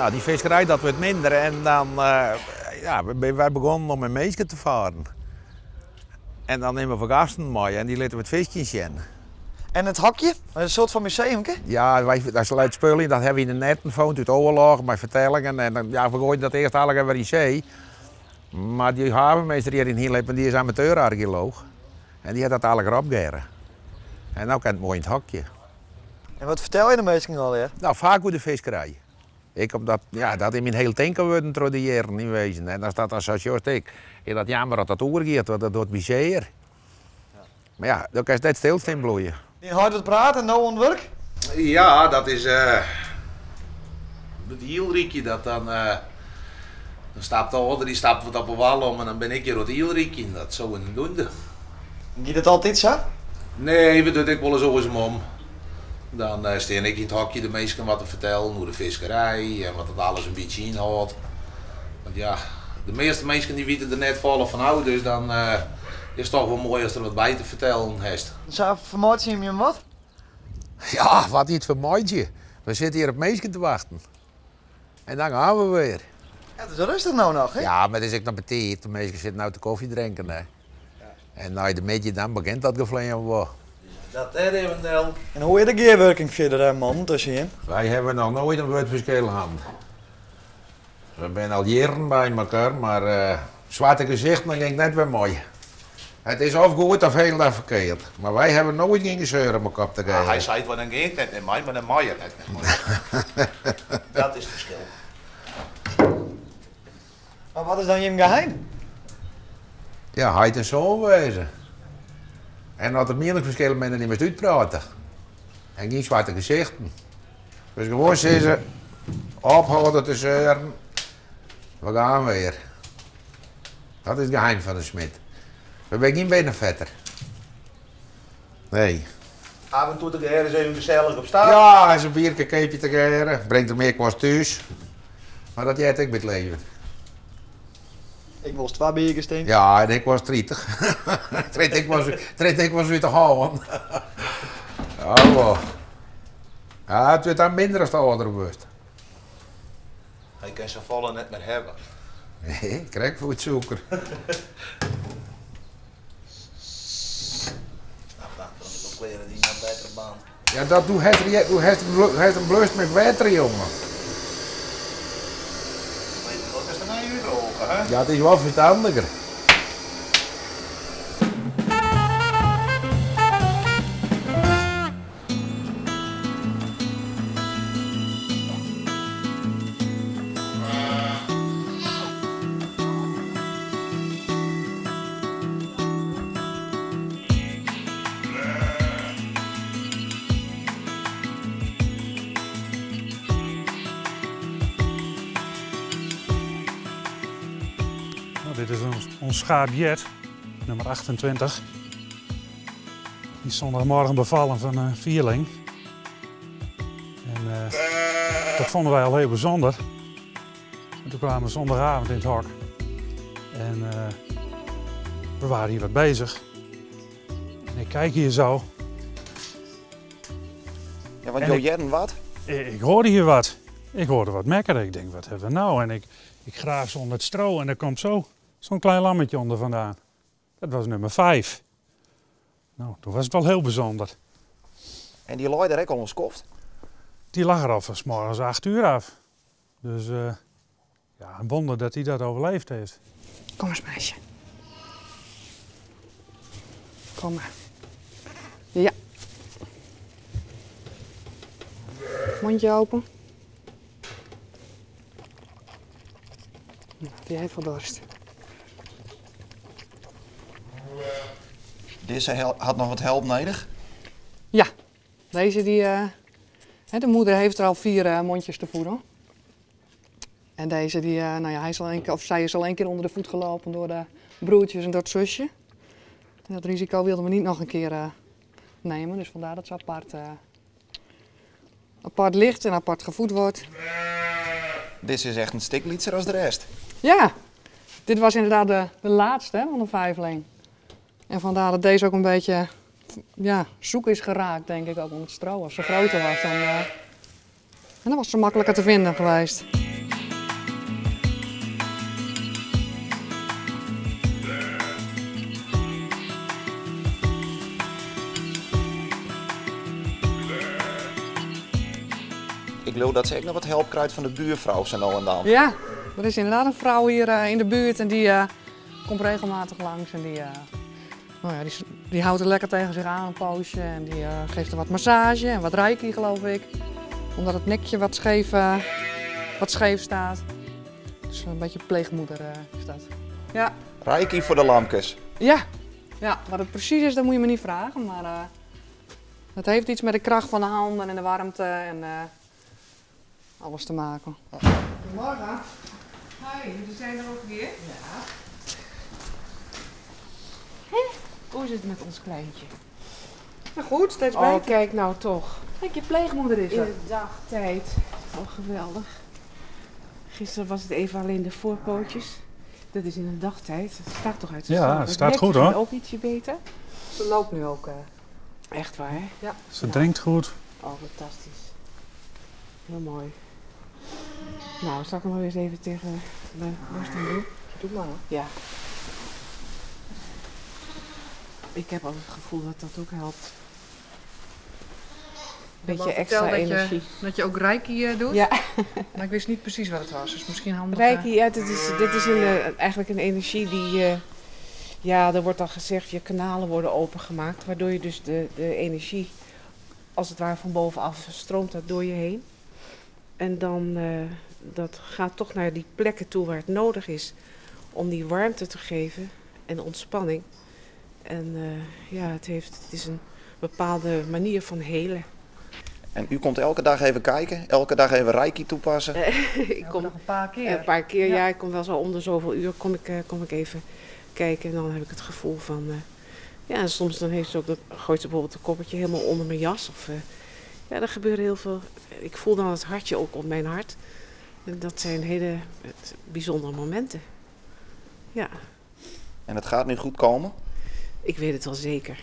Nou, dy fiskerij dat wurdt minder en dan, ja, binne wy begonnen om mei minsken te faren. En dan nimme we gasten mei en dy litte we it fiskjen sjen. En it hokje? In soart fan museumke? Ja, wy, dat leit spul yn, dat hawwe we yn de netten fûn út de oarloch mei fertellingen. En dan, ja, we goaiden dat earst allegear wer yn see. Mar dy havenmeester hjir yn Hierlippen, dy is amateurarcheolooch. En dy hat dat allegear opgerre. En no kin it moai yn it hokje. En wat fertel je de minsken allegear? Nou, faak oer de fiskerij. Ek omdat, ja, dat is myn hiel tinken wurden troch de jierren yn wezen. En as dat dan sa sjochst ek, is dat jammer as dat oergiet, want dat docht my sear. Mar ja, dan kinst net stilstean bliuwe. Dyn heit wat praat en no oan it wurk? Ja, dat is it ielrykje. Dat dan, dan stapt de âlder, dy stapt wat op 'e wal om en dan bin ik hjir oan it ielrykjen. Dat zo en doende. Giet it altyd sa? Nee, we dogge it ek wolris oarsom om. Dan stean ik yn it hokje de minsken wat te fertellen oer de fiskerij en wat it alles in bytsje ynhâldt. Want ja, de measte minsken dy witte der net folle fan ôf, dus dan is it toch wol moai ast der wat by te fertellen hast. Sa fermeitsje jim jim wat? Ja, wat niet fermeitsje. We sitte hjir op minsken te wachten. En dan gaan we weer. Ja, it is rêstich no noch, hè? Ja, mar it is ek noch betiid. De minsken sitte no te kofje drinken, hè. En nei de middei dan begjint dat geflean wol. Dat dêr even del. En hoe is de gearwurking fierder, mannen, tusken jim? Wy hawwe noch noait in wurdferskil hân. We binne al jierren by mekoar, mar swarte gesichten dan gean ik net wer mei. It is of goed of hielendal ferkeard. Mar wy hawwe noait gjin geseur om 'e kop te geven. Hy seit wol, dan gean ik net mear mei, mar dan mei er net mear mei. Dat is it ferskil. Mar wat is dan jim geheim? Ja, heit en soan wêze. En as der mieningsferskillen binne, dy moatst útprate. En gjin swarte gesichten. Dus gewoan sizze, ophâlde te seuren, we gaan weer. Dat is it geheim fan de smid. We binne gjin binnenfetter. Nee. Af en toe tegearre ris even gesellich op stap. Ja, ris in bierke keapje tegearre. Bringt er mear kost thús. Mar dat heart ek by it leven. Ik wolris twa bierkes tink. Ja, en ik was 30. Treed ik was út de hân. Ja, wol. Ja, it wurdt dan minder ast âlder wurdst. Hy kin safolle net mear hawwe. Nee, krekt voetsûker. Ja, dat doe hast doe hast hast him blust mei wetter, jonge. Ja, it is wol ferstandiger. Nou, dit is ons schaap Jet, nummer 28. Die is zondagmorgen bevallen van een vierling. En dat vonden wij al heel bijzonder. En toen kwamen we zondagavond in het hok. En we waren hier wat bezig. En ik kijk hier zo. Ja, want jo hearden wat? Ik hoorde hier wat. Ik hoorde wat mekkeren. Ik denk, wat hebben we nou? En ik graaf zo onder het stro en er komt zo zo'n klein lammetje onder vandaan. Dat was nummer 5. Nou, toen was het wel heel bijzonder. En die lei der ek al in skoft? Die lag er al van 's morgens 8 uur af. Dus ja, een wonder dat hij dat overleefd heeft. Kom eens, meisje. Kom maar. Ja. Mondje open. Nou, die heeft wel dorst. Deze had nog wat help nodig? Ja, deze die, hè, de moeder heeft er al 4 mondjes te voeden. En deze die, nou ja, hij is al één keer, of zij is al 1 keer onder de voet gelopen door de broertjes en door het zusje. En dat risico wilden we niet nog een keer nemen, dus vandaar dat ze apart ligt en apart gevoed wordt. Dit is echt een stik lytser als de rest. Ja, dit was inderdaad de laatste, hè, van de vijfling. En vandaar dat deze ook een beetje, ja, zoek is geraakt, denk ik, ook onder het stro. Als ze groter was, dan was ze makkelijker te vinden geweest. Ik leau dat se ek noch wat help krijt fan de buurfrou sa no en dan. Ja, der is inderdaad in frou hier in de buurt en die komt regelmatig langs en die, nou ja, die houdt er lekker tegen zich aan een poosje en die geeft er wat massage en wat reiki, geloof ik. Omdat het nekje wat scheef staat. Dus een beetje pleegmoeder is dat. Ja. Reiki voor de lamkes. Ja. Ja, wat het precies is, dat moet je me niet vragen. Maar het heeft iets met de kracht van de handen en de warmte en alles te maken. Goedemorgen. Hoi, jullie zijn er ook weer? Ja. Hè? Hoe is het met ons kleintje? Nou goed, steeds Oh, beter. kijk nou toch. Kijk, je pleegmoeder is er. In de dagtijd. Oh, geweldig. Gisteren was het even alleen de voorpootjes. Dat is in de dagtijd. Het staat toch uit de Ja, stand. het Het staat nekje goed, hoor. gaat ook ietsje beter. Ze loopt nu ook. Echt waar, hè? Ja. Ze drinkt goed. Oh, fantastisch. Heel mooi. Nou, zal ik hem maar weer eens even tegen mijn borst aan doen? Doe maar, hoor. Ja. Ik heb altijd het gevoel dat dat ook helpt. Een Ik beetje heb al extra verteld energie. dat je ook reiki doet. Ja. Maar ik wist niet precies wat het was, dus misschien handig. Reiki, ja, dit is eigenlijk een energie die ja, er wordt dan gezegd, je kanalen worden opengemaakt, waardoor je dus de energie, als het ware van bovenaf, stroomt dat door je heen. En dan, dat gaat toch naar die plekken toe waar het nodig is om die warmte te geven en ontspanning. En ja, het is een bepaalde manier van helen. En u komt elke dag even kijken, elke dag even reiki toepassen? Ik Elke kom dag een paar keer. Een paar keer, Ja. ja. Ik kom wel zo om de zoveel uur kom ik even kijken. En dan heb ik het gevoel van... ja, en soms dan heeft ze ook, dat, gooit ze bijvoorbeeld een koppertje helemaal onder mijn jas. Of ja, er gebeurt heel veel. Ik voel dan het hartje ook op mijn hart. En dat zijn hele bijzondere momenten. Ja. En het gaat nu goed komen? Ik weet het wel zeker.